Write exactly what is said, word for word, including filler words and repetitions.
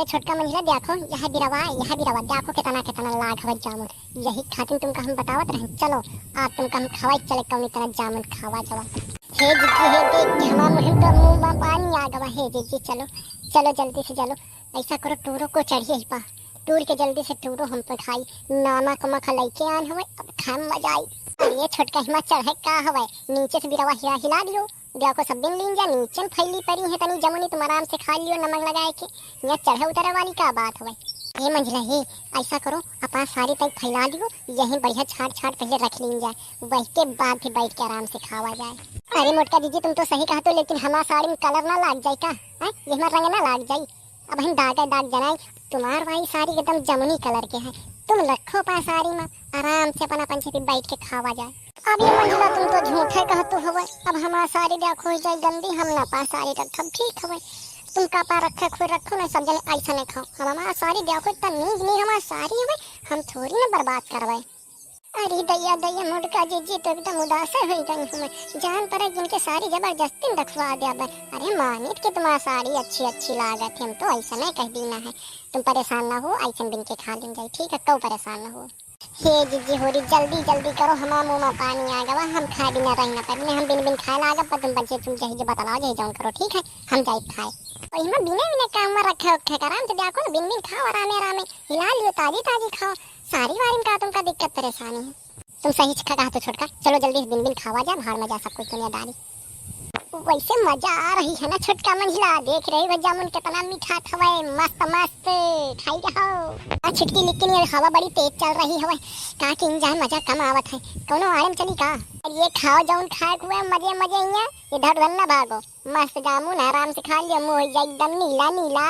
ए छोटका मंझला, देखो, यह बिरवा, यह बिरवा, देखो कितना, कितना लाग हवा जामुन। यही खातिर तुमका हम बतावत रहे, चलो, आज तुमका हम खवाई चले, कौनी तरह जामुन खावा जावा। हे जिज्जी, हे देख के हमार मुँह तो मुँह में पानी आ गवा। हे जिज्जी, चलो, चलो जल्दी से चलो, ऐसा करो, टूरो को चढ़िए ही पा, टूर के जल्दी से टूरो हम पे खाई, नमक उमक लइके आन हवे, अब खाए में मजा आई। अरे छोटका, हिमा चढ़े का हवे, नीचे से बिरवा हिला, हिला दियो, देखो सब दिन लीन जा, नीचे में फैली पड़ी है, तनी जमुनी तुम आराम से खा लियो नमक लगाए के, यहाँ चढ़े उतरे वाली का बात हवे। ए मंझला हे, ऐसा करो, अपना सारी तक फैला दियो, यहीं बढ़िया छाट छाट पहले रख लीन जाए, वही के बाद फिर बैठ के आराम से खावा जाए। अरे मोटका जिज्जी, तुम तो सही कहत हो, लेकिन हमार साड़ी में कलर ना लाग जाए का? हैं? ये हमार रंग ना लाग जाए? अब हम दागे दाग जनाई, तुम्हार भाई साड़ी एकदम जमुनी कलर के है, तुम रखो पा साड़ी में, आराम से अपन अपन छेपी बैठ के खावा जाए। अभी मंझला, तुम तो झूठे कहत हो हवे, अब हमार साड़ी देखो हो जाए गंदी, हम ना पा साड़ी रखब, ठीक हवे, तुम का पा रखे खोए रखो ना, सब जने ऐसा नहीं खाओ, हम हमार साड़ी देखो इतना नीक नहीं हमार साड़ी हवे, हम थोड़ी ना बर्बाद करवे। अरे दैया, दैया, मोटका जिज्जी तो एकदम उदास होइ गई हमें। जान पड़े जिनके साड़ी जबरदस्ती रखवा दे अब। अरे मानित कि तुम्हार साड़ी अच्छी, अच्छी लागत है, हम तो ऐसा नहीं कह दीना है। तुम परेशान ना हो, ऐसा बिन के खा लेन जाई, ठीक है, कऊ परेशान ना हो। हे जिज्जी होरी, जल्दी, जल्दी करो, हमार मुँह में पानी आ गवा, हम खाए बिना रह ना पाए, हम बिन बिन खाए लागब, पर तुम बच्चे तुम जही जो बतलाओ, जही जौन करो, ठीक है, हम जाई खाए। और हिमा बिना, बिना काम में रखे उखे कराम तो देखो ना, बिन बिन खाओ, आरामे, आरामे हिला लियो, ताजी, ताजी खाओ। सारी वारी में का तुमका दिक्कत परेशानी है? तुम सही छिका कहा तो छोटका, चलो जल्दी से बिन बिन खावा जा, भाड़ में जा सब कुछ दुनियादारी। वैसे मजा आ रही है ना छोटका मंझला, देख रहे हो जामुन कितना मीठा हवे, मस्त मस्त खाई जाओ। आ छिटकी लिक्की नहीं, हवा बड़ी तेज चल रही हवे, का किन जाए मजा कम आवत है, कौनो आड़े में चली का? अरे ये खाओ जौन खाए हुए मजे मजे ही है, इधर उधर ना भागो, मस्त जामुन आराम से खा लियो, मुँह हो जाए एकदम नीला नीला।